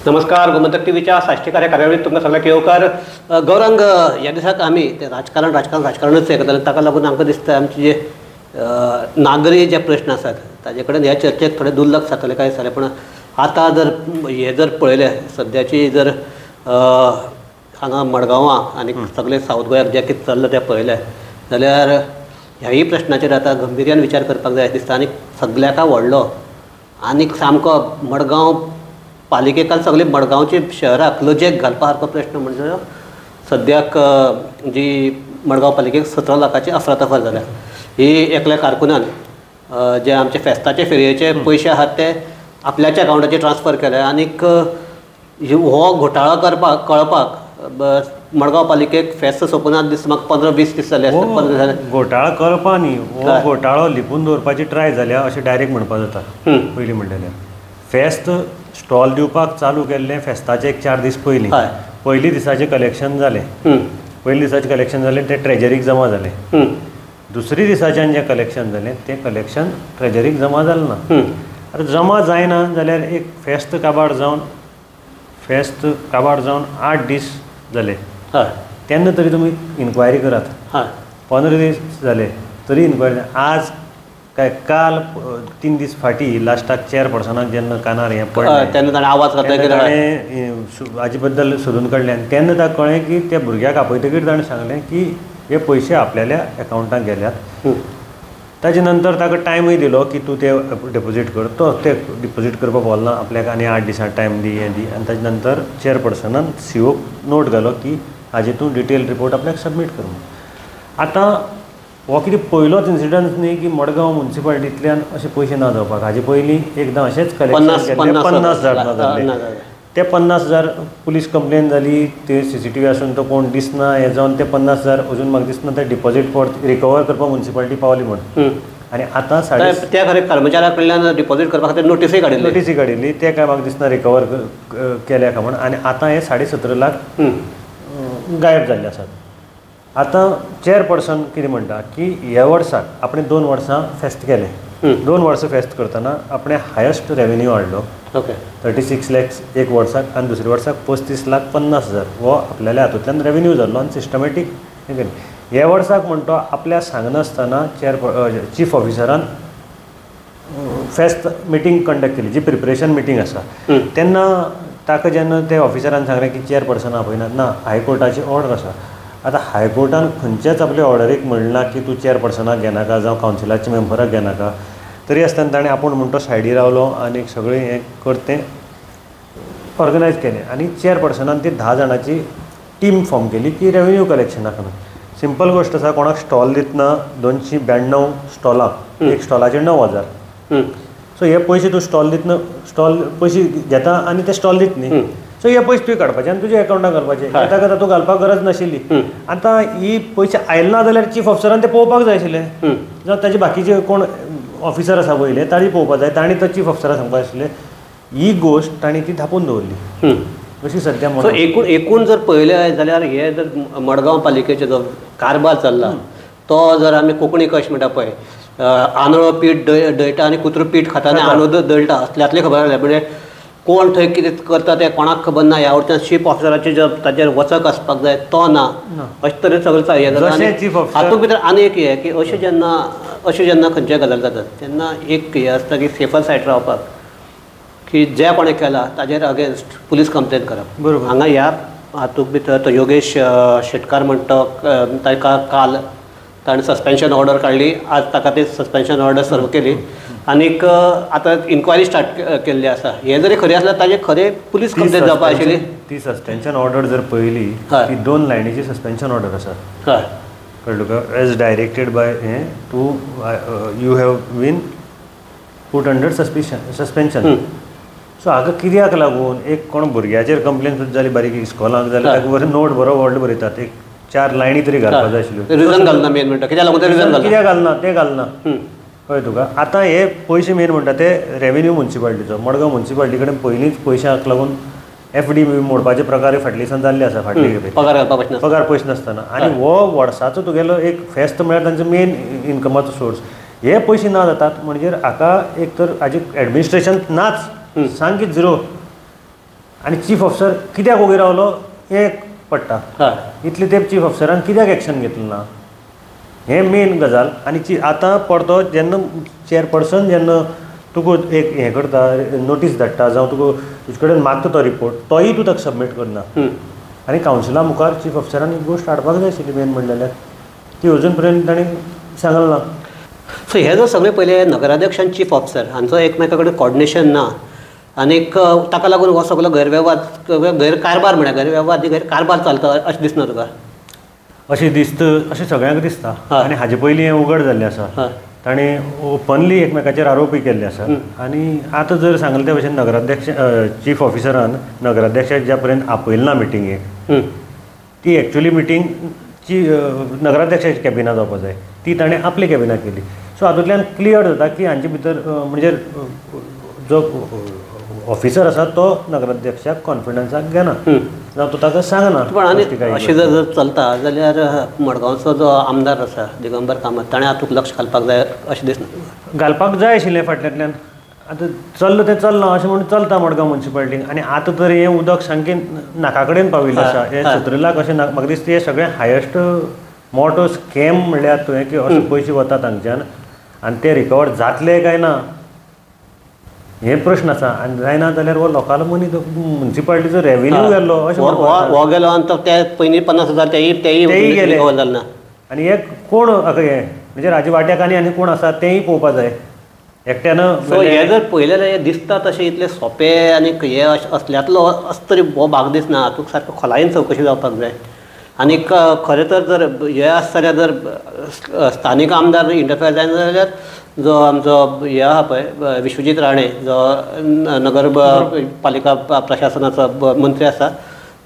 नमस्कार, गोमंतक टीव्हीच्या साश्टीकार ह्या कार्यावळीत तुमकां सगळ्यांक येवकार. गौरांग, ह्या दिसाक आमी ते राजकारण राजकारण राजकारणच हें करताले, ताका लागून आमकां दिसता आमचे जे नागरी जे प्रश्न आसात ताजे कडेन ह्या चर्चेक थोडें दुर्लक्ष जातलें काय दिसतालें. पूण आतां जर हे जर पळयलें सद्याची जर हांगा मडगांवां आनी सगळे सावथ गोंयाक जें कितें चल्लां तें पळयलें जाल्यार ह्याय प्रश्नाचेर आतां गंभीर्यान विचार करपाक जाय दिसता. आनी सगल्याका व्हडलो आनी सामको मडगांव पालिकेकाल सगळे मडगांवचे शहराक लजेक घालपा सारको प्रश्न म्हणजे सद्याक जी मडगांव पालिकेक 17 लाखाची अफरातफर जाल्या. ही एकल्या कारकुनान जे आमचे फेस्ताचे फेरयेचे पयशे आहात ते आपल्याच्या अकावंटाचेर ट्रान्सफर केले आनीक हो घोटाळो करपाक कळपाक मडगांव पालिकेक फेस्त सोंपून दीस म्हाका 15-20 दीस जाले. घोटाळो करपा न्ही, हो घोटाळो लिपून दवरपाची ट्राय जाल्या अशें डायरेक्ट म्हणपाक जाता. पयलीं म्हणलें फेस्त स्टॉल दिवपाक चालू केल्लें फेस्ताचे एक 4 दीस पयलीं. पयलीं दिसाचें कलेक्शन जालें, पयलीं दिसाचें कलेक्शन जालें तें ट्रेजरीक जमा जालें. दुसरी दिसाच्यान जें कलेक्शन जालें तें कलेक्शन ट्रेजरीक जमा जालें ना. आतां जमा जायना जाल्यार एक फेस्त काबार जावन 8 दीस जाले तेन्ना तरी तुमी इन्क्वायरी करात. 15 दीस जाले तरी इन्क्वायरी. आज काय काल 3 दीस फाटीं लास्टाक चेअरपर्सनाक जेन्ना कानार हें पडलें तेन्ना ताणें आवाज ताणें हाजे बद्दल सोदून काडलें आनी तेन्ना ताका कळ्ळें की त्या भुरग्याक आपयतकीर ताणें सांगलें की हे पयशे आपल्याल्या एकावंटाक गेल्यात. ताजे नंतर ताका टायमूय दिलो की तूं ते डिपोजीट कर, तो ते डिपोजीट करपाक पावलो ना आपल्याक आनी 8 दिसां टायम दी हें दी. आनी ताजे नंतर चेअरपर्सनान सीओक नोट घालो की हाजे तूं डिटेल रिपोर्ट आपल्याक सबमीट कर म्हणून. आतां हो कितें पयलोच इन्सिडंट न्ही की मडगांव मुन्सिपालिटींतल्यान अशे पयशे ना जावपाक. हाजे पयलीं एकदां अशेंच कलेक्शन केल्लें 50,000 ना जाल्ले. ते 50,000 पुलीस कंप्लेन जाली, ते सीसीटीव्ही आसून तो कोण दिसना हें जावन ते 50,000 अजून म्हाका दिसना ते डिपॉजीट परत रिकवर करपाक मुन्सिपालिटी पावली म्हूण. आनी आतां त्या खरें कर्मचाऱ्या कडल्यान डिपॉजीट करपा खातीर नोटीसूय काडिल्ली, नोटीसूय काडिल्ली ते काय म्हाका दिसना रिकवर केल्या काय म्हूण. आनी आतां हे 17.5 लाख गायब जाल्ले आसात. आतां चेअरपर्सन कितें म्हणटा की ह्या वर्साक आपणें 2 वर्सां फेस्त केलें. 2 वर्सां फेस्त करतना आपणें हायस्ट रेवेन्यू हाडलो 36 लॅक्स एक वर्साक आनी दुसऱ्या वर्साक 35,50,000 हो आपल्याल्या हातूंतल्यान रेवेन्यू जाल्लो आनी सिस्टमॅटीक हें केलें. ह्या वर्साक म्हणटा आपल्या सांगनासतना चीफ ऑफिसरान फेस्त मिटींग कंडक्ट केली, जी प्रिपरेशन मिटींग आसा. तेन्ना ताका जेन्ना ते ऑफिसरान सांगलें की चेअरपर्सन आपयनात, ना हायकोर्टाची ऑर्डर आसा. आतां हायकोर्टान खंयच्याच आपल्या ऑर्डरीक म्हणलां की तूं चेअरपर्सनाक घेनाका जावं कावन्सिलाच्या मेंबराक घेनाका, तरी आसतना ताणें आपूण म्हणटा सायडी रावलो आनी सगळें हें कर तें ऑर्गनायज केलें. आनी चेअरपर्सनान ती 10 जाणांची टीम फॉर्म केली की रेवेन्यू कलेक्शनाक म्हणून. सिंपल गोश्ट आसा, कोणाक स्टॉल दितना 292 स्टॉलां, एक स्टॉलाचे 9,000. सो हे पयशे तूं स्टॉल दितना स्टॉल पयशे घेता आनी ते स्टॉल दित न्ही, सो हे पयशे तुवें काडपाचे आनी तुज्या एकावंटाक घालपाचे. ताका तातूंत घालपाक गरज नाशिल्ली. आतां ही पयशे आयले ना जाल्यार चीफ ऑफिसरान ते पळोवपाक जाय आशिल्लें, जावं ताजे बाकीचे कोण ऑफिसर आसा वयले ताणी पळोवपाक जाय, ताणी तो चीफ ऑफिसराक सांगपाक आशिल्लें. ही गोश्ट ताणी ती धापून दवरली अशी सद्या. सो एकूण जर पळयलें जाल्यार हे जर मडगांव पालिकेचो जो कारभार चल्ला तो जर आमी कोंकणी कश म्हणटा पळय, आंदळो पीठ दळटा आनी कुत्रो पीठ खाता आनी आंदो दळटा असल्यांतलें खबर जालें. म्हणजे कोण थंय कितें करता तें कोणाक खबर ना. ह्या वटच्यान चीफ ऑफिसराचेर जो ताजेर वचक आसपाक जाय तो ना, अशे तरेन सगळें हें जाता. हातूंत भितर आनी एक हें की अशें जेन्ना खंयच्याय गजाल जातात तेन्ना एक हें आसता की सेफर सायड रावपाक की जे कोणें केलां ताजेर अगेन्स्ट पुलीस कंप्लेन करप. बरोबर. हांगा ह्या हातूंत भितर तो योगेश शेटकार म्हणटा ताका काल ताणें सस्पेन्शन ऑर्डर काडली, आज ताका ती सस्पेन्शन ऑर्डर सर्व केली आनीक आतां इन्क्वायरी स्टार्ट केल्ली आसा. हें जरी खरें आसल्यार ताजें खरें पुलीस कंप्लेन जावपा आशिल्ली. ती सस्पेन्शन ऑर्डर जर पळयली ती 2 लायनीची सस्पेन्शन ऑर्डर आसा. हय, कळ्ळें तुका? एज डायरेक्टेड बाय हें तूं you have been put under suspension. So हाका कित्याक लागून एक कोण भुरग्याचेर कंप्लेन सुद्दां जाली बारीक इस्कॉलाक जाल्यार ताका बरें नोट बरो व्हडलो बरयतात, एक 4 लायनी तरी घालपाक जाय आशिल्ल्यो. रिजन घालना मेन म्हणटा कित्याक लागून रिजन घालना, कित्याक घालना तें घालना. कळ्ळें तुका? आतां हे पयशे मेन म्हणटा ते रेवेन्यू मुन्सिपालिटीचो. मडगांव मुन्सिपालिटी कडेन पयलींच पयशांक लागून एफडी मोडपाचे प्रकार फाटल्या दिसान जाल्ले आसा, फाटले खेपे पगार पयशे नासतना. आनी हो वर्साचो तुगेलो एक फेस्त म्हळ्यार तांचो मेन इनकमाचो सोर्स. हे पयशे ना जातात म्हणजे हाका एक तर हाजी एडमिनिस्ट्रेशन नाच, सामकी झिरो. आनी चीफ ऑफिसर कित्याक ओगी रावलो हें पडटा. इतले तेंप चीफ ऑफिसरान कित्याक एक्शन घेतलें ना हें मेन गजाल. आनी आतां परतो जेन्ना चेअरपर्सन जेन्ना तुका एक हें करता, नोटीस धाडटा जावं तुका तुजे कडेन मागता तो रिपोर्ट, तोय तूं ताका सबमीट करना. आनी कावन्सिला मुखार चीफ ऑफिसरान एक गोश्ट हाडपाक जाय आशिल्ली मेन म्हणलें जाल्यार, ती अजून पर्यंत ताणें सांगलें ना. सो हे जर सगळे पयले नगराध्यक्ष आनी चीफ ऑफिसर हांचो एकमेका कडेन कॉर्डिनेशन ना आनीक ताका लागून हो सगळो गैरवेव्हार, गैरकारभार म्हळ्यार गैरवेव्हार न्ही गैरकारभार चलता अशें दिसना तुका? अशें दिसता, अशें सगळ्यांक दिसता. आनी हाजे पयलीं हें उगड जाल्लें आसा, ताणें ओपनली एकमेकाचेर आरोपय केल्ले आसा. आनी आतां जर सांगलें त्या भशेन नगराध्यक्ष चीफ ऑफिसरान नगराध्यक्षाक ज्या पर्यंत आपयलें ना मिटिंगेक, ती एक्चुअली मिटींग ची नगराध्यक्षाच्या कॅबिनां जावपा जाय, ती ताणें आपल्या कॅबिनां केली. सो हातूंतल्यान क्लियर जाता की हांचे भितर म्हणजे जो ऑफिसर आसा तो नगराध्यक्षाक कॉन्फिडन्साक घेना जावं तो ताका सांगना. पण आनी अशें जर चलता जाल्यार मडगांवचो जो आमदार आसा दिगंबर कामत ताणें हातूंत लक्ष घालपाक जाय अशें दिसना? घालपाक जाय आशिल्लें फाटल्यांतल्यान. आतां चल्लां तें चल्लां अशें म्हणून चलता मडगांव म्युनिसिपालिटीन. आनी आतां तर हें उदक सामकें नाका कडेन पाविल्लें आसा. हें 17 लाख अशें म्हाका दिसता हें सगळें हायस्ट मोटो स्कॅम म्हणल्यार तुवें की अशे पयशे वतात हांगच्यान आनी ते रिकवर जातले काय ना हे प्रश्न आसा. आनी जायना जाल्यार हो लोकांलो मनी म्युनिसिपालिटीचो रेवेन्यू गेल्लो अशें हो गेलो आनी तो ते पयलीं 50,000 तेय तेय रिकवर जाले ना. आनी हे कोण हें म्हणजे हाजे वाट्याक आनी आनी कोण आसा तेंय पळोवपा जाय एकट्यान. सो हें जर पळयलें जाल्यार दिसता तशें इतलें सोंपें आनी हें असल्यांतलो असो तरी हो भाग दिसना. हातूंत सारको खोलायेन चवकशी जावपाक जाय. आनीक खरें तर जर हें आसता जाल्यार जर स्थानीक आमदार इंटरफेयर जायना जाल्यार जो आमचो हे आहा पळय विश्वजीत राणे जो नगर पालिका प्रशासनाचो मंत्री आसा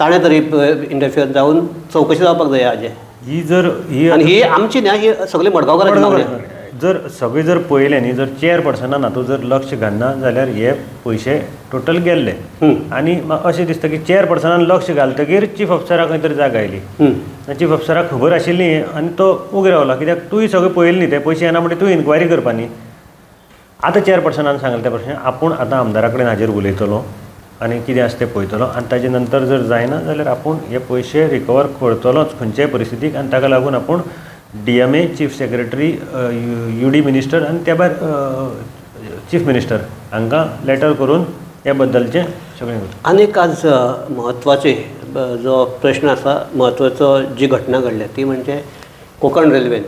ताणें तरी इंटरफेयर जावन चवकशी जावपाक जाय हाजें. ही जर ही आनी ही आमची न्हय, ही सगळी मडगांवकारांची. जर सगळें जर पळयलें न्ही, जर चेअरपर्सनान हातूंत जर लक्ष घालना जाल्यार हे पयशे टोटल गेल्ले. आनी अशें दिसता की चेअरपर्सनान लक्ष घालतकीर चीफ ऑफिसराक खंय तरी जाग आयली, चीफ ऑफिसराक खबर आशिल्ली आनी तो उगी रावला कित्याक तूंय सगळें पळयलें न्ही, ते पयशे येना म्हणटा तूं इन्क्वायरी करपा न्ही. आतां चेअरपर्सनान सांगलें त्या भशेन आपूण आतां आमदारा कडेन हाजेर उलयतलो आनी कितें आसा तें पळयतलो आनी ताजे नंतर जर जायना जाल्यार आपूण हे पयशे रिकवर करतलोच खंयच्याय परिस्थितीक. आनी ताका लागून आपूण DMA, chief secretary, UD minister आनी त्या भायर चीफ मिनिस्टर हांकां लेटर करून ह्या बद्दलचें सगळें करता. आनीक आज म्हत्वाचे जो प्रश्न आसा, म्हत्वाचो जी घटना घडल्या ती म्हणजे कोंकण रेल्वेन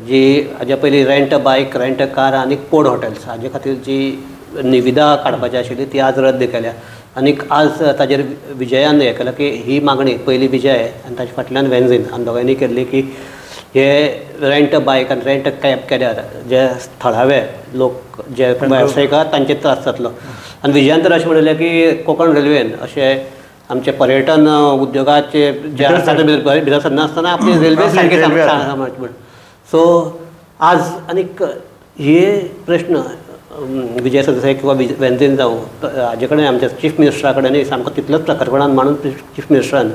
जी हाज्या पयलीं rent a bike, rent a car आनी पोड हॉटेल्स हाजे खातीर जी निविदा काडपाची आशिल्ली ती आज रद्द केल्या. आनीक आज ताजेर विजयान हें केलां की ही मागणी पयली विजय आनी ताजे फाटल्यान वेन्झीन आनी दोगांयनी केल्ली की हे रेंट अ बायक आनी रेंट अ कॅब केल्यार जे थळावे लोक जे वेवसायीक आहात तांचे त्रास जातलो. आनी विजयान तर अशें म्हणिल्लें की कोंकण रेल्वेन अशें आमचे पर्यटन उद्योगाचे जे आसा ते भितर सरनासतना आपली रेल्वे सारकी सांबाळची म्हण. सो आज आनीक हे प्रश्न विजय सरदेसाय किंवा वेन्झीन जावं हाजे कडेन आमच्या चीफ मिनिस्टरा कडेन सामको तितलोच प्रखरपणान मांडून चीफ मिनिस्टरान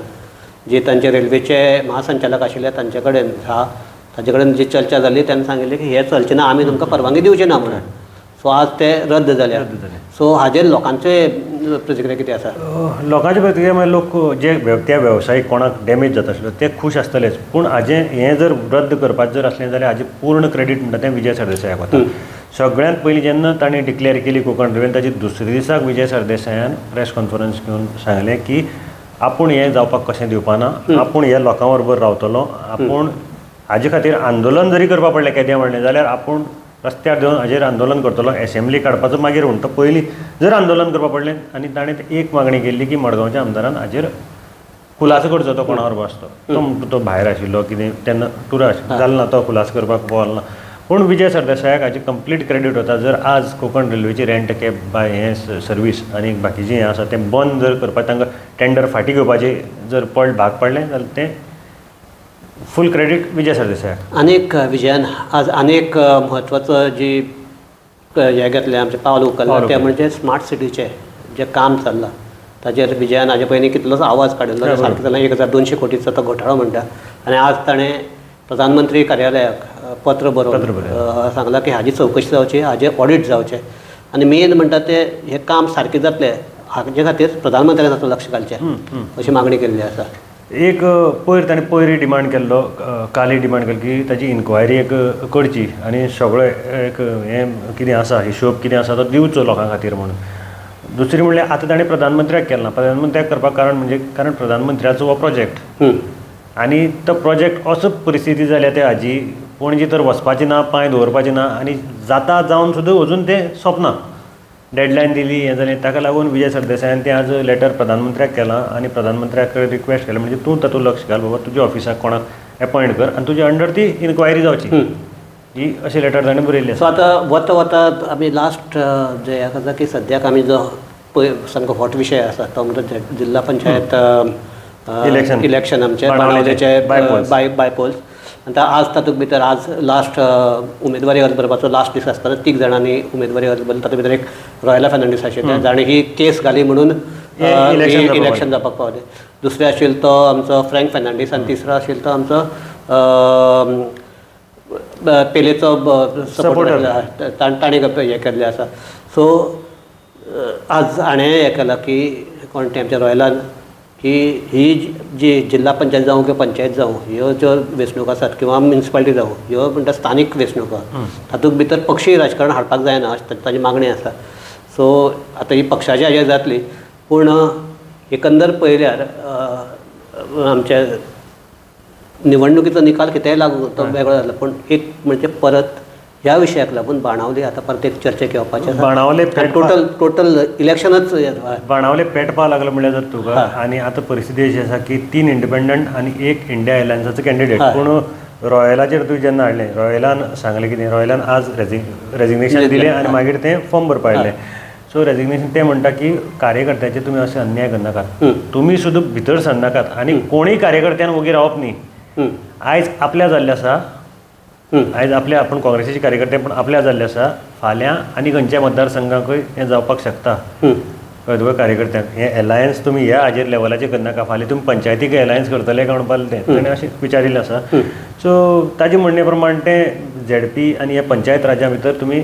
जे तांचे रेल्वेचे महासंचालक आशिल्ले तांचे कडेन ताजे कडेन जी चर्चा जाली तेन्ना सांगिल्लें की हें चलचें ना, आमी तुमकां परवानगी दिवचे ना म्हणून. सो आज ते रद्द जाले. सो हाजेर लोकांचे प्रतिक्रिया कितें आसा? लोकांचे प्रतिक्रिया म्हळ्यार लोक जे त्या वेवसायीक कोणाक डॅमेज जाता आशिल्लो ते खूश आसतलेच, पूण हाजें हें जर रद्द करपाचें जर आसलें जाल्यार हाजें पूर्ण क्रेडीट म्हणटा तें विजय सरदेसायाक वता. सगळ्यांत पयलीं जेन्ना ताणें डिक्लेअर केली कोंकण रेल्वेन ताजी दुसऱ्या दिसाक विजय सरदेसायान प्रेस कॉन्फरन्स घेवन सांगलें की आपूण हें जावपाक कशें दिवपाना, आपूण ह्या लोकां बरोबर रावतलो, आपूण हाजे खातीर आंदोलन जरी करपा पडलें केदें म्हणलें जाल्यार आपूण रस्त्यार देंवन हाजेर आंदोलन करतलो, एसेंब्ली काडपाचो मागीर म्हणटा पयलीं जर आंदोलन करपा पडलें. आनी ताणें एक मागणी केल्ली की मडगांवच्या आमदारान हाजेर खुलासो करचो, तो कोणा बरोबर आसतो तो भायर आशिल्लो कितें तेन्ना टुरा जालो ना, तो खुलासो करपाक पावलो ना. पूण विजय सरदेसायाक हाजें कंप्लीट क्रेडीट वता. जर आज कोंकण रेल्वेची रेंट कॅब बाय हें सर्वीस आनी बाकीचें हें आसा तें बंद जर करपाक तांकां टेंडर फाटीं घेवपाचें जर भाग पडलें जाल्यार तें फूल क्रेडीट विजय सरदेसायाक. आनीक विजयान आज आनीक म्हत्वाचो जी हें घेतलें आमचें पावल उखल्लें तें म्हणजे स्मार्ट सिटीचें जें काम चल्लां ताजेर विजयान हाजे पयलीं कितलोसो आवाज काडिल्लो, सारकें जाल्यार 1200 कोटीचो तो घोटाळो म्हणटा. आनी आज ताणें प्रधानमंत्री कार्यालयाक पत्र बरोवन सांगलां की हाजी चवकशी जावची, हाजें ऑडिट जावचें आनी मेन म्हणटा तें हें काम सारकें जातलें हाजे खातीर प्रधानमंत्र्यान तातूंत लक्ष घालचें अशी मागणी केल्ली आसा. एक पयर ताणें पयरय डिमांड केल्लो, कालय डिमांड केल्लो की ताजी इन्क्वायरी एक करची आनी सगळें एक हें कितें आसा हिशोब कितें आसा तो दिवचो लोकां खातीर म्हणून. दुसरें म्हणल्यार आतां ताणें प्रधानमंत्र्याक केलें ना. प्रधानमंत्र्याक करपाक कारण म्हणजे कारण प्रधानमंत्र्याचो हो प्रोजेक्ट आनी तो प्रोजेक्ट असो परिस्थिती जाल्या त्या हाजी पणजे तर वचपाचें ना, पांय दवरपाचें ना आनी जाता जावन सुद्दां अजून तें सोंपना. डेडलायन दिली हें जालें, ताका लागून विजय सरदेसायान तें आज लेटर प्रधानमंत्र्याक केलां आनी प्रधानमंत्र्याक रिक्वेस्ट केलें म्हणजे तूं तातूंत लक्ष घाल बाबा, तुज्या ऑफिसाक कोणाक एपॉयंट कर आनी तुज्या अंडर ती इन्क्वायरी जावची, ही अशें लेटर ताणें बरयल्लें. सो आतां वता वता आमी लास्ट जे आसा की सद्याक आमी जो पळय सामको हॉट विशय आसा तो म्हणटा जिल्हा पंचायत इलेक्शन आमचें बाणावलेचें बायपोल्स. आनी आज तातूंत भितर आज लास्ट उमेदवारी अर्ज भरपाचो लास्ट दीस आसतना 3 जाणांनी उमेदवारी अर्ज भरलो. तातूंत भितर एक रॉयला फर्नांडीस आशिल्ले जाणें ही केस घाली म्हणून इलेक्शन जावपाक पावलें. दुसरें आशिल्लो तो आमचो फ्रँक फर्नांडीस आनी तिसरो आशिल्लो तो आमचो पेलेचो सपोर्टर, ताणें हें केल्लें आसा. सो आज हाणें हें केलां की कोण तें आमच्या रॉयलान की ही जी जिल्हा पंचायत जावं किंवा पंचायत जावं ह्यो ज्यो वेंचणुको आसात किंवा म्युनिसिपालिटी जावं ह्यो म्हणटा स्थानीक वेंचणुको तातूंत भितर पक्षीय राजकारण हाडपाक जायना अशें ताजी मागणी आसा. सो आतां ही पक्षाची हाजेर जातली, पूण एकंदर पळयल्यार आमच्या निवडणुकीचो निकाल कितेंय लागू तो वेगळो जातलो, पूण एक म्हणजे परत ह्या विशयाक लागून बाणावली आतां परत एक चर्चेक येवपाचें. बाणावले टोटल टोटल इलेक्शनच बाणावले पेटपा लागलो म्हणल्यार जाता तुका. आनी आतां परिस्थिती अशी आसा की 3 इंडिपेंडंट आनी 1 इंडिया अलायन्साचो कॅन्डिडेट. पूण रॉयलाचेर तुवें जेन्ना हाडलें, रॉयलान सांगलें कितें, रॉयलान आज रेजिग्नेशन दिलें आनी मागीर तें फॉर्म भरपा आयलें. सो रेजिग्नेशन ते म्हणटा की कार्यकर्त्याचेर तुमी अशें अन्याय करनाकात, तुमी सुद्दां भितर सरनाकात आनी कोणूय कार्यकर्त्यान वोगी रावप न्ही. आयज आपल्या जाल्लें आसा, आयज आपल्या आपूण काँग्रेसीचे कार्यकर्ते पूण आपल्या जाल्ले आसा, फाल्यां आनी खंयच्या मतदारसंघाकूय हें जावपाक शकता. कळ्ळें तुका? कार्यकर्त्यांक हें एलायन्स तुमी ह्या हाजेर लेवलाचेर करनाका, फाल्यां तुमी पंचायतीक एलायन्स करतले काय म्हणपाक तें ताणें अशें विचारिल्लें आसा. सो ताजे म्हणणे प्रमाण तें झेडपी आनी ह्या पंचायत राज्या भितर तुमी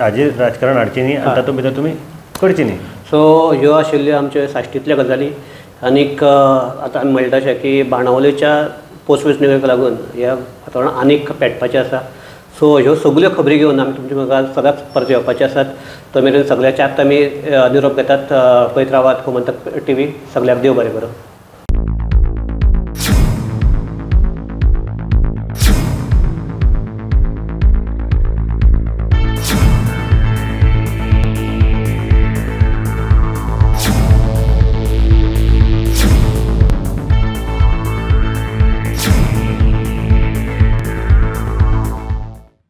हाजेर राजकारण हाडचें न्ही आनी तातूंत भितर तुमी करचें न्ही. सो ह्यो आशिल्ल्यो आमच्यो साश्टींतल्यो गजाली. आनीक आतां आमी म्हणटा अशें की बाणावलेच्या पोस्टवेंचणुकेक लागून ह्या वातावरण आनीक पेटपाचें आसा. सो ह्यो सगल्यो खबरी घेवन आमी तुमच्या मुखार सदांच परत येवपाचे आसात. तो मेरेन सगळ्याच्या आमी निरोप घेतात. पळयत रावात गोमंतक टीव्ही. सगळ्याक देव बरें करूं.